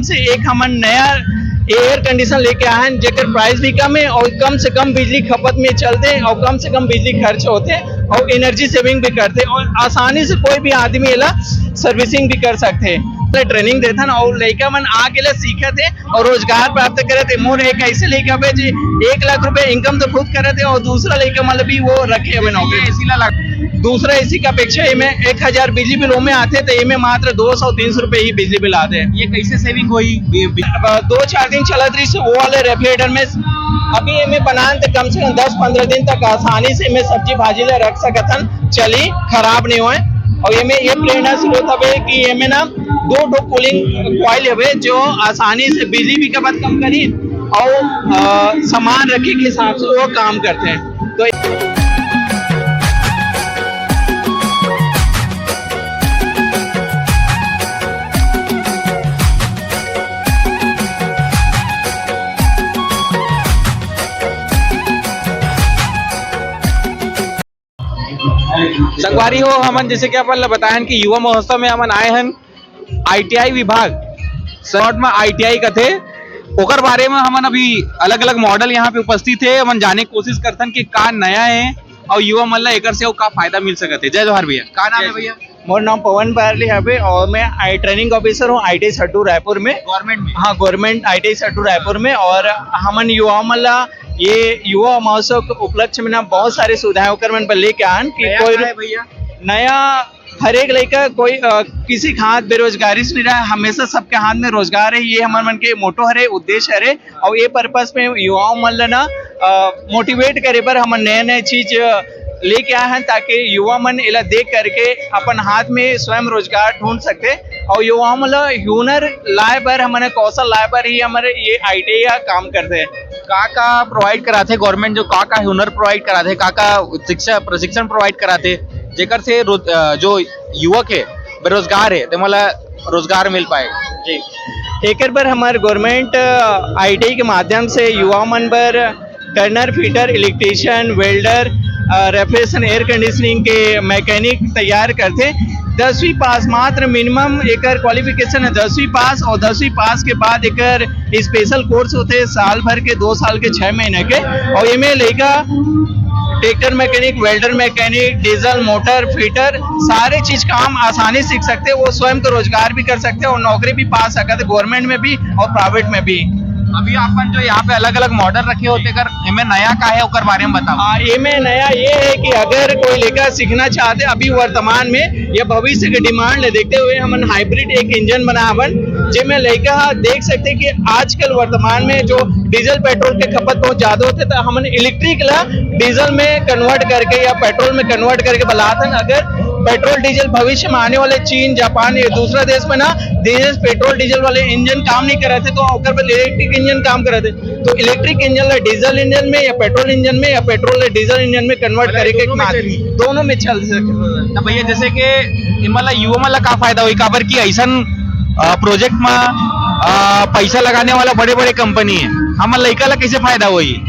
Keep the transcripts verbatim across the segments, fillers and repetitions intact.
से एक हमन नया एयर कंडीशन लेके आए हैं, जेकर प्राइस भी कम है और कम से कम बिजली खपत में चलते हैं और कम से कम बिजली खर्च होते हैं और एनर्जी सेविंग भी करते हैं और आसानी से कोई भी आदमी एला सर्विसिंग भी कर सकते हैं। तो ट्रेनिंग देथन और लइका मन आके एला सीखत है और रोजगार प्राप्त करत है। मोर एक ऐसे लइका बे जी, एक लाख रुपए इनकम तो खुद करत है और दूसरा लइका मतलब भी वो रखे हवे नौकरी। एसी ला लग- दूसरा एसी के अपेक्षा एमे एक हजार बिजली बिल ओमे आथे, तो एमे मात्र दो सौ तीन सौ रुपए ही बिजली बिल आथे। ये कैसे सेविंग होई? ये बि- अब दो चार दिन चलत रही से वो वाले रेफ्रिजरेटर में, अभी एमे बनान तो कम से कम दस पंद्रह दिन तक आसानी से एमे सब्जी भाजी ला रख सकत हन, चली, खराब नहीं होए। और एमे ये प्रेरणा स्रोत हवे कि एमे ना दो ठो कूलिंग कॉइल हवे जो आसानी से बिजली भी खपत कम करी और अ, सामान रखे के हिसाब से वो काम करते हैं। तो संगवारी हो, हमन जैसे कि अपन ला बतायन कि युवा महोत्सव में हमन आए हन, आईटीआई विभाग, शॉर्ट में आईटीआई कथे, ओकर बारे में हमन अभी अलग-अलग मॉडल यहाँ पे उपस्थित हे, हमन जाने के कोशिश करथन कि का नया हे और युवा मन ला एकर से अउ का फायदा मिल सकत हे। जय जोहार भैया, का नाम हे भैया? मोर नाम पवन पारली हवे और मैं आई ट्रेनिंग ऑफिसर हूँ आईटीआई सड्डू रायपुर में। गवर्नमेंट में? हाँ, गवर्नमेंट आईटीआई सड्डू रायपुर में। और हमन युवा मन ला ये युवा महोत्सव के उपलक्ष्य में ना बहुत सारी सुविधाएं ओकर मन पर लेके आन कि नया कोई का है भैया? नया हर एक लइका कोई, अ, किसी के हाथ बेरोजगारी से नहीं रहा, हमेशा सबके हाथ में रोजगार है। ये हमर मन के मोटो हरे, उद्देश्य हरे। और ये पर्पस में युवाओं मन ल ना, अ, मोटिवेट करे बर हमन नए-नए चीज, अ, लेके आए हैं, ताकि युवा मन एला देख करके अपन हाथ में स्वयं रोजगार ढूंढ सकते। और युवाओं मन ल हुनर लाए बर, हमन कौशल लाए बर ही हमारे ये आईटीआई काम करते हैं। का-का प्रोवाइड कराथे गवर्नमेंट, जो का-का हुनर प्रोवाइड कराथे, का-का शिक्षा प्रशिक्षण प्रोवाइड कराथे, जेकर से रोज-, अ, जो युवक हे, बेरोजगार हे, ते मन ला रोजगार मिल पाए? जी, एकर बर हमार गवर्नमेंट, अ, आईटीआई के माध्यम से युवा मन बर टर्नर, फिटर, इलेक्ट्रीशियन, वेल्डर, अ, रेफ्रिजरेशन, एयर कंडीशनिंग के मैकेनिक तैयार करथे। दसवीं पास, मात्र मिनिमम एकर क्वालिफिकेशन है दसवीं पास, और दसवीं पास के बाद एकर स्पेशल कोर्स होथे साल भर के, दो साल के, छह महीने के, और एमे लइका tractor mechanic, welder mechanic, diesel, motor, fitter, सारे चीज काम आसानी सीख सकते हैं। वो स्वयं को रोजगार भी कर सकते हैं और नौकरी भी पा सकते हैं, गवर्नमेंट में भी और प्राइवेट में भी। अभी अपन जो यहाँ पे अलग-अलग मॉडल रखे होते, अगर एमे नया का है, ओकर बारे में बताओ। हाँ, एमे नया ये है कि अगर कोई लइका सीखना चाहते, अभी वर्तमान में या भविष्य के डिमांड ले देखते हुए हमन हाइब्रिड एक इंजन बनावन, जेमे लइका ह देख सकते कि आजकल वर्तमान में जो डीजल पेट्रोल के खपत बहुत ज्यादा होते, तो हमन इलेक्ट्रिक ला डीजल में कन्वर्ट करके या पेट्रोल में कन्वर्ट करके बलात हन। अगर पेट्रोल डीजल भविष्य में आने वाले चीन, जापान या दूसरा देश में ना डीजल, पेट्रोल डीजल वाले इंजन काम नहीं करत हे, तो ओकर बर इलेक्ट्रिक इंजन काम करत हे। तो इलेक्ट्रिक इंजन ला डीजल इंजन में या पेट्रोल इंजन में या पेट्रोल ला डीजल इंजन में कन्वर्ट मतलब करे के दोनों में माध्यम, चली? दोनों में चल सकत हे। तो भैया, जैसे कि इमन ला, युवा मन ला का फायदा होई, काबर कि ऐसन, अ, प्रोजेक्ट में, अ, पैसा लगाने वाला बड़े-बड़े कंपनी है, हमन लइका ला कैसे फायदा होई?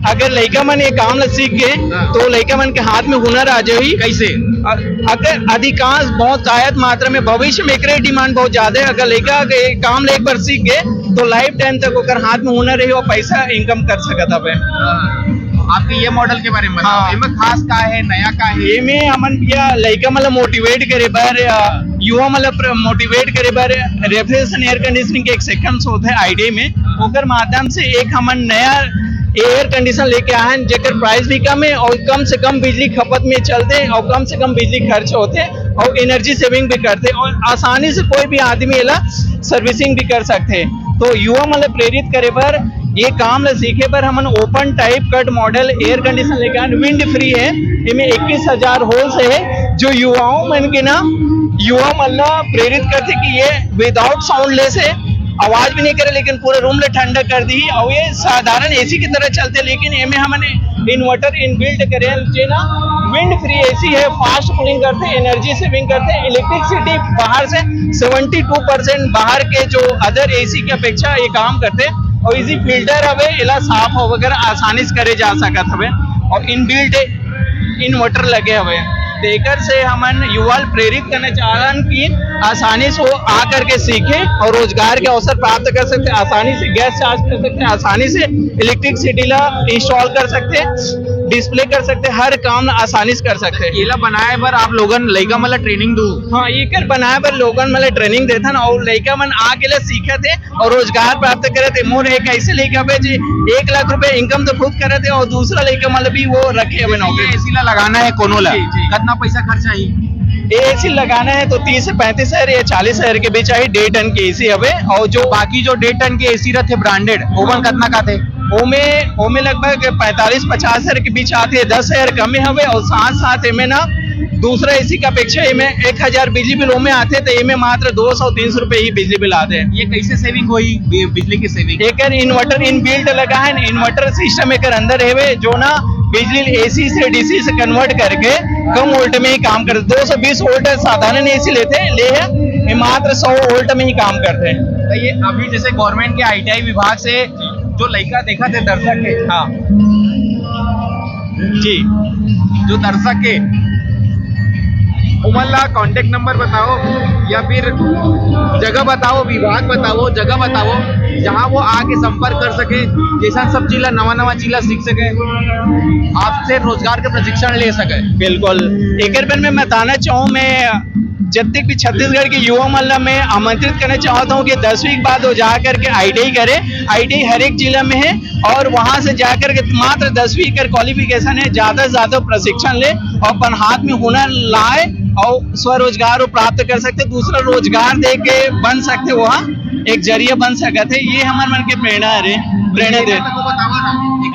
अगर लइका मन ये काम ला सीख गए, हाँ। तो लइका मन के हाथ में हुनर आ जाही। कैसे? अ-, अगर अधिकांश, बहुत शायद मात्रा में, भविष्य में एकरे डिमांड बहुत ज्यादा है। अगर लइका के काम ला एक बार सीख गए, तो लाइफ टाइम तक ओकर हाथ में हुनर रही, वो पैसा इनकम कर सकत हवे। हाँ। आपके ये मॉडल के बारे में बताओ, हाँ। एमे खास का है, नया का है? एमे हमन भैया लइका मन ला मोटिवेट करे बर, अ, युवा मन ला प्र-, मोटिवेट करे बर रेफ्रिजरेशन एयर कंडीशनिंग के एक सेक्शन होत है आईटीआई में, ओकर माध्यम से एक हमन नया एयर कंडीशन लेके आए हैं, जेकर प्राइस भी कम है और कम से कम बिजली खपत में चलते हैं और कम से कम बिजली खर्च होते हैं और एनर्जी सेविंग भी करते हैं और आसानी से कोई भी आदमी एला सर्विसिंग भी कर सकते हैं। तो युवा मन ला प्रेरित करे बर, ये काम ला सीखे बर हमन ओपन टाइप कट मॉडल एयर कंडीशन लेके आन, विंड फ्री है, इमे इक्कीस हजार होल्स है, जो युवाओं मन के ना, युवा मन ला प्रेरित करथे कि ये विदाउट साउंडलेस है, आवाज भी नहीं करे, लेकिन पूरे रूम ले ठंडा कर दी। और ये साधारण एसी की तरह चलते, लेकिन एमे हमन इन्वर्टर इनबिल्ट करे, जे ना विंड फ्री एसी है, फास्ट कूलिंग करथे, एनर्जी सेविंग करथे, इलेक्ट्रिसिटी बाहर से सेवेंटी टू परसेंट बाहर के जो अदर एसी की अपेक्षा ये काम करथे, और इजी फिल्टर हवे, एला साफ वगैरह आसानी से करे जा सकत हवे, और इनबिल्ट इन्वर्टर लगे हवे। देकर से हमन युवा ल प्रेरित करना चाहन कि आसानी से वो आ करके सीखे और रोजगार के अवसर प्राप्त कर सकते हैं, आसानी से गैस चार्ज कर सकते हैं, आसानी से इलेक्ट्रिसिटी ला इंस्टॉल कर सकते हैं, डिस्प्ले कर सकते हैं, हर काम ला आसानी से कर सकते हैं। एला बनाए बर आप लोगन लइका मन ला ट्रेनिंग दू? हाँ, एकर बनाए बर लोगन मन ला ट्रेनिंग देथन और लइका मन आके ला सीखत हे और रोजगार प्राप्त करत हे। मोर एक ऐसे लइका हवे जे एक लाख रुपया इनकम तो खुद करत हे और दूसरा लइका मन ला भी वो रखे हवे नौकरी। एसी ला लगाना है कोनो ला? जी, जी। कितना पैसा खर्चा ही? एसी लगाना है तो तीस से पैंतीस हजार या चालीस हजार के बीच आही। डेढ़ टन के एसी हवे और जो बाकी जो डेढ़ टन के एसी रहते ब्रांडेड, ओमन कितना का थे? ओमे, ओमे लगभग पैंतालीस पचास हजार के बीच आथे, दस हजार कमे हवे और साथ साथ एमे ना दूसरा एसी के अपेक्षा एमे एक हजार बिजली बिल ओमे आथे, तो एमे मात्र दो सौ तीन सौ रुपए ही बिजली बिल आथे। ये कैसे सेविंग होई, बि-, बिजली की सेविंग? एकर इन्वर्टर इनबिल्ट लगा है, इन्वर्टर सिस्टम एकर अंदर हेवे, जो ना बिजली एसी से डीसी से कन्वर्ट करके कम वोल्ट में ही काम करथे। दो सौ बीस वोल्ट साधारण एसी लेथे, ले है, ये मात्र सौ वोल्ट में ही काम करथे। तो ये अभी जैसे गवर्नमेंट के आईटीआई विभाग से जो लइका देखत हे दर्शक के, हाँ जी, जो दर्शक के, उमन ला कॉन्टैक्ट नंबर बताओ या फिर जगह बताओ, विभाग बताओ, जगह बताओ, जहाँ वो आके संपर्क कर सके, जैसन सब चीज ला, नवा नवा चीज ला सीख सके, आपसे रोजगार के प्रशिक्षण ले सके। बिल्कुल, एकर बर मैं बताना चाहूँ, मैं जब तक भी छत्तीसगढ़ के युवा मन ला मैं आमंत्रित करना चाहता हूँ कि दसवीं के बाद वो जा करके आईटीआई करे। आईटीआई हर एक जिला में है और वहां से जाकर के मात्र दसवीं कर क्वालिफिकेशन है, ज्यादा से ज्यादा प्रशिक्षण ले और अपन हाथ में हुनर लाए और स्वरोजगार वो प्राप्त कर सकते, दूसरा रोजगार दे के बन सकते, वहाँ एक जरिया बन सकत है। ये हमर मन के प्रेरणा हरे, प्रेरणा दे।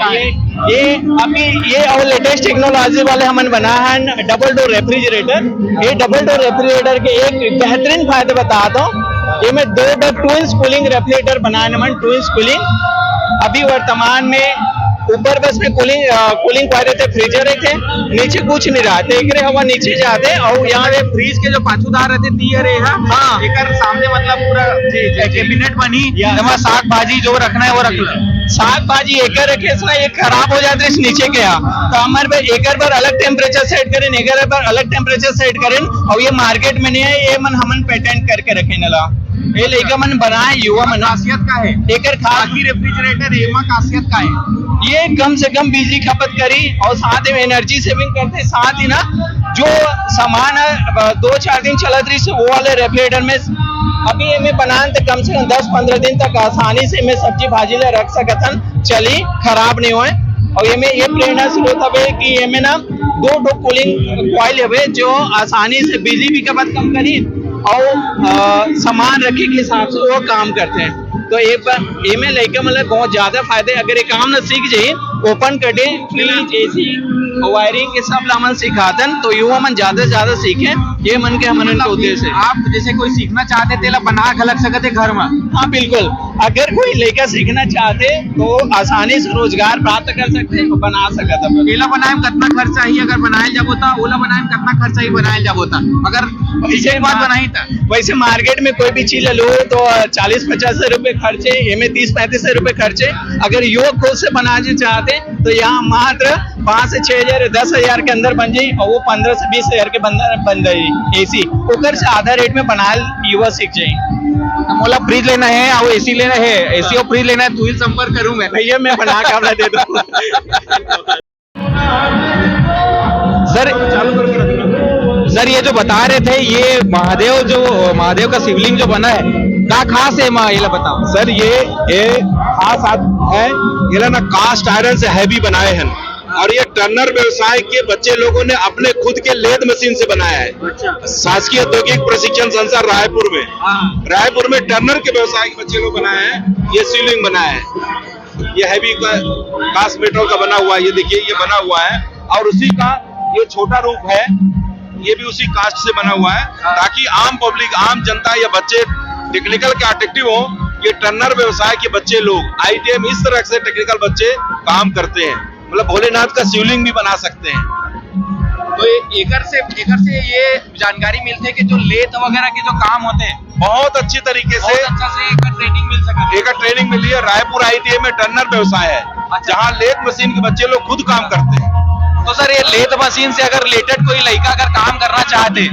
ये, ये अभी ये और लेटेस्ट टेक्नोलॉजी वाले हमन बना है डबल डोर रेफ्रिजरेटर। ये डबल डोर रेफ्रिजरेटर के एक बेहतरीन फायदा बताता हूँ। ये में दो डोर ट्विन कूलिंग रेफ्रिजरेटर बनाए हमन, ट्विन कूलिंग। अभी वर्तमान में ऊपर बस में कूलिंग, अ, कूलिंग कॉइल रहते, फ्रीजर रहते, नीचे कुछ नहीं रहते, एकरे हवा नीचे जाते और यहाँ पे फ्रीज के जो पाछूदार रहते, ती अरे, हाँ, हाँ। एकर सामने मतलब पूरा जी, जी, जी। कैबिनेट बनी, या। जेमा साग भाजी जो रखना है वो रख लो। साग भाजी एकर रखे से ना, ये खराब हो जाते इस नीचे के यहाँ, तो हमारे पे एकर पर अलग टेम्परेचर सेट करें, एकर पर अलग टेम्परेचर सेट करें और ये मार्केट में नहीं है, ये मन हमन पेटेंट करके रखे नला। ये लइका मन बनाए, युवा मन। खासियत का है? एकर खास बाकी रेफ्रिजरेटर एमा खासियत का है? ये कम से कम बिजली खपत करी और साथ में एनर्जी सेविंग करते, साथ ही ना जो सामान है, अ, दो चार दिन चलत रही, वो वाले रेफ्रिजरेटर में अभी एमे बनान तो कम से कम दस पंद्रह दिन तक आसानी से एमे सब्जी भाजी ला रख सकत हन, चली, खराब नहीं होए। और एमे ये प्रेरणा स्रोत हवे कि एमे ना दो ठो कूलिंग कॉइल हवे जो आसानी से बिजली भी खपत कम करी और, अ, सामान रखे के हिसाब से वो काम करते हैं। तो ये पर, एमे लइका मन ला बहुत ज्यादा फायदा है। अगर ये काम ला सीख जाही, open cutting, fridge, AC, wiring, ये सब ला हमन सिखाथन, तो युवा मन ज्यादा से ज्यादा सीखे, ये मन के हमन के उद्देश्य है। आप जैसे कोई सीखना चाहते, तेला बना घलक सकत है घर में? हाँ, बिल्कुल। अगर कोई लइका सीखना चाहते, तो आसानी से रोजगार प्राप्त कर सकते हैं, बना सकत है। एला बनाए में कितना खर्चा ही, अगर बनाए जाबो ता, ओला बनाए में कितना खर्चा ही बनाए जाबो ता, अगर वैसे एक बात मा-, बनाई ता? वैसे मार्केट में कोई भी चीज लो तो चालीस पचास हजार रुपए खर्चे, एमे तीस पैंतीस हजार रुपए खर्चे। अगर युवा खुद से बनाना चाहते तो यहाँ मात्र पाँच से छह हजार, दस हजार के अंदर बन जाई और वो पंद्रह से बीस हजार के बंदा बन जाई एसी, ओकर से आधा रेट में बनाए युवा सीख जाई। तो मोला फ्रिज लेना है और एसी लेना है, एसी और फ्रिज लेना है, तू ही संपर्क करूँ मैं। भैया, मैं बना के अपना दे दूँ। सर, सर, ये जो बता रहे थे, ये महादेव जो, महादेव का शिवलिंग जो बना है, का खास है माँ, ये ला बताओ। सर, ये, ये खास आद-, है, ये ना कास्ट आयरन से हैवी बनाए हैं और ये टर्नर व्यवसाय के बच्चे लोगों ने अपने खुद के लेथ मशीन से बनाया है। अच्छा। शासकीय औद्योगिक प्रशिक्षण संस्थान रायपुर में, हाँ। रायपुर में टर्नर के व्यवसाय के बच्चे लोग बनाए हैं, ये शिवलिंग बनाया है। ये हैवी का, कास्ट मेटल का बना हुआ है, ये देखिए, ये बना हुआ है। और उसी का ये छोटा रूप है, ये भी उसी कास्ट से बना हुआ है, ताकि आम पब्लिक, आम जनता या बच्चे टेक्निकल के अट्रैक्टिव हो। ये टर्नर व्यवसाय के बच्चे लोग, आईटीआई में इस तरह से टेक्निकल बच्चे काम करते हैं, मतलब भोलेनाथ का शिवलिंग भी बना सकते हैं। तो ये एकर से, एकर से ये जानकारी मिलते है कि जो लेथ वगैरह के जो काम होते हैं, बहुत अच्छी तरीके से बहुत अच्छा से एकर ट्रेनिंग मिल सकता है। एकर ट्रेनिंग मिली है। रायपुर आईटीआई में टर्नर व्यवसाय है, अच्छा। जहाँ लेथ मशीन के बच्चे लोग खुद काम करते हैं। तो सर, ये लेथ मशीन से अगर रिलेटेड कोई लड़का अगर काम करना चाहते,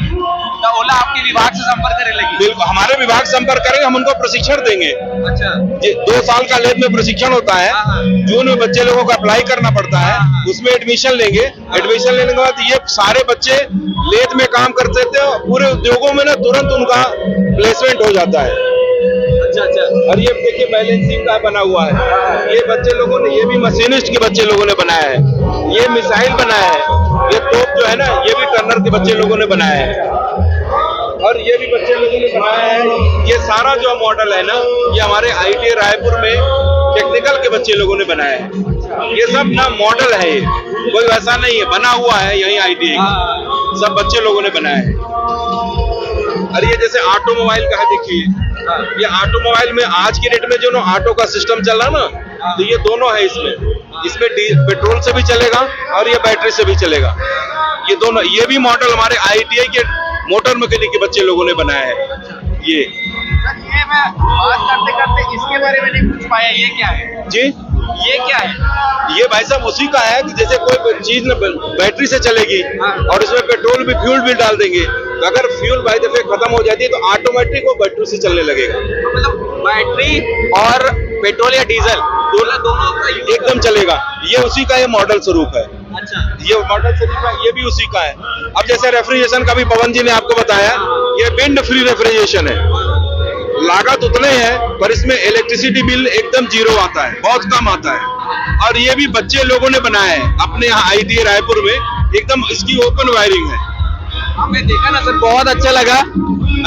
तो ओला आपके विभाग से संपर्क करे लगी? बिल्कुल, हमारे विभाग से संपर्क करेंगे, हम उनको प्रशिक्षण देंगे। अच्छा। ये दो साल का लेथ में प्रशिक्षण होता है। हाँ, हाँ। जून में बच्चे लोगों को अप्लाई करना पड़ता है, हाँ, हाँ। उसमें एडमिशन लेंगे। एडमिशन लेने के बाद ये सारे बच्चे लेथ में काम करते थे, पूरे उद्योगों में ना तुरंत उनका प्लेसमेंट हो जाता है। अच्छा, अच्छा। और ये देखिए, बैलेंसिंग का बना हुआ है। ये बच्चे लोगों ने, ये भी मशीनिस्ट के बच्चे लोगों ने बनाया है। ये मिसाइल बनाया है, ये तोप जो है ना, ये भी टर्नर के बच्चे लोगों ने बनाया है। और ये भी बच्चे लोगों ने बनाया है। ये सारा जो मॉडल है ना, ये हमारे आईटीआई रायपुर में टेक्निकल के बच्चे लोगों ने बनाया है। ये सब ना मॉडल है, ये कोई वैसा नहीं है, बना हुआ है यही आईटीआई का। सब बच्चे लोगों ने बनाया है। और ये जैसे ऑटोमोबाइल का है, देखिए, ये ऑटोमोबाइल में आज की डेट में जो ना ऑटो का सिस्टम चल रहा ना, तो ये दोनों है इसमें। इसमें डी-, पेट्रोल से भी चलेगा और ये बैटरी से भी चलेगा। ये दोनों, ये भी मॉडल हमारे आईटीआई के मोटर मैकेनिक के बच्चे लोगों ने बनाया है। ये सर, ये मैं बात करते करते इसके बारे में नहीं पूछ पाया, ये क्या है? जी, ये क्या है? ये भाई साहब उसी का है कि जैसे कोई चीज ना बै-, बैटरी से चलेगी, हाँ। और इसमें पेट्रोल भी, फ्यूल भी डाल देंगे, तो अगर फ्यूल बाय द वे खत्म हो जाती है, तो ऑटोमेटिक वो बैटरी से चलने लगेगा। तो मतलब, बैटरी और पेट्रोल या डीजल दोनों, दोनों का use एकदम चलेगा। ये उसी का ये मॉडल स्वरूप है। अच्छा। ये मॉडल स्वरूप है, ये भी उसी का है। अब जैसे रेफ्रिजरेशन का भी पवन जी ने आपको बताया, ये विंड फ्री रेफ्रिजरेशन है। लागत उतने है, पर इसमें इलेक्ट्रिसिटी बिल एकदम जीरो आता है, बहुत कम आता है। और ये भी बच्चे लोगों ने बनाया है अपने यहाँ आईटीआई रायपुर में, एकदम इसकी ओपन वायरिंग है। हाँ, मैं देखा ना सर, बहुत अच्छा लगा।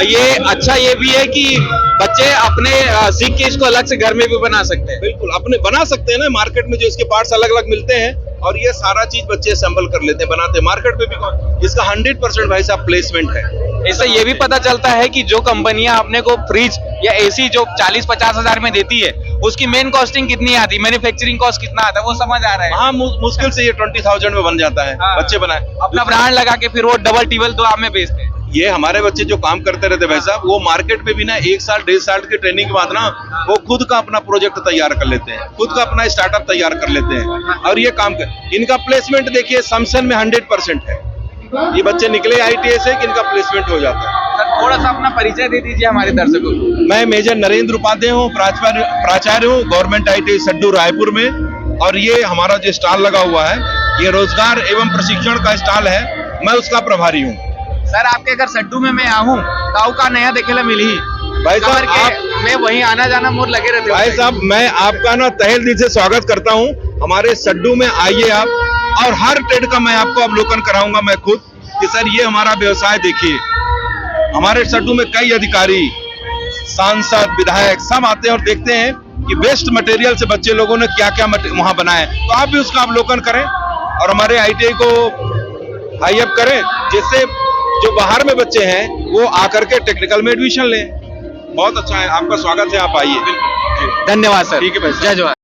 ये अच्छा ये भी है कि बच्चे अपने, अ, सीख के इसको अलग से घर में भी बना सकते हैं। बिल्कुल, अपने बना सकते हैं ना, मार्केट में जो इसके पार्ट्स अलग-अलग मिलते हैं, और ये सारा चीज बच्चे असेंबल कर लेते हैं, बनाते हैं। मार्केट में भी कौन, इसका हंड्रेड परसेंट भाई साहब प्लेसमेंट है। इससे ये भी पता चलता है कि जो कंपनियां अपने को फ्रिज या एसी जो चालीस पचास हजार में देती है, उसकी मेन कॉस्टिंग कितनी आती है, मैन्युफैक्चरिंग कॉस्ट कितना आता है, वो समझ आ रहा है। हाँ, मु-, मुश्किल से ये ट्वेंटी थाउजेंड में बन जाता है, हाँ। बच्चे बनाए। अपना ब्रांड लगा के फिर वो डबल टिबल दाम में बेचते हैं। ये हमारे बच्चे जो काम करते रहते हैं भाई साहब, वो मार्केट में भी ना एक साल डेढ़ साल की ट्रेनिंग के बाद ना वो खुद का अपना प्रोजेक्ट तैयार कर लेते हैं, खुद का अपना स्टार्टअप तैयार कर लेते हैं, और ये काम कर, इनका प्लेसमेंट देखिए, सैमसंग में हंड्रेड परसेंट है। ये बच्चे निकले आईटीआई से कि इनका प्लेसमेंट हो जाता है। सर, थोड़ा सा अपना परिचय दे दीजिए हमारे दर्शकों को। मैं मेजर नरेंद्र उपाध्याय हूँ, प्राचार्य, प्राचार्य हूँ गवर्नमेंट आईटीआई सड्डू रायपुर में। और ये हमारा जो स्टॉल लगा हुआ है, ये रोजगार एवं प्रशिक्षण का स्टॉल है, मैं उसका प्रभारी हूँ। सर, आपके अगर सड्डू में मैं आहूँ, तो अउ का नया देखे ला मिलही? भाई साहब, काबर के आप मैं वहीं आना जाना मोर लगे रहते भाई साहब, मैं आपका ना तहे दिल से स्वागत करता हूँ। हमारे सड्डू में आइए आप, और हर ट्रेड का मैं आपको अवलोकन कराऊंगा मैं खुद कि सर, ये हमारा व्यवसाय देखिए। हमारे सड्डू में कई अधिकारी, सांसद, विधायक सब आते हैं और देखते हैं कि वेस्ट मटेरियल से बच्चे लोगों ने क्या क्या मटे-, वहाँ बनाया है। तो आप भी उसका अवलोकन करें और हमारे आईटीआई को हाई अप करें, जिससे जो बाहर में बच्चे हैं वो आकर के टेक्निकल में एडमिशन लें। बहुत अच्छा है, आपका स्वागत है, आप आइए। धन्यवाद सर। ठीक है भाई साहब। जय जवान।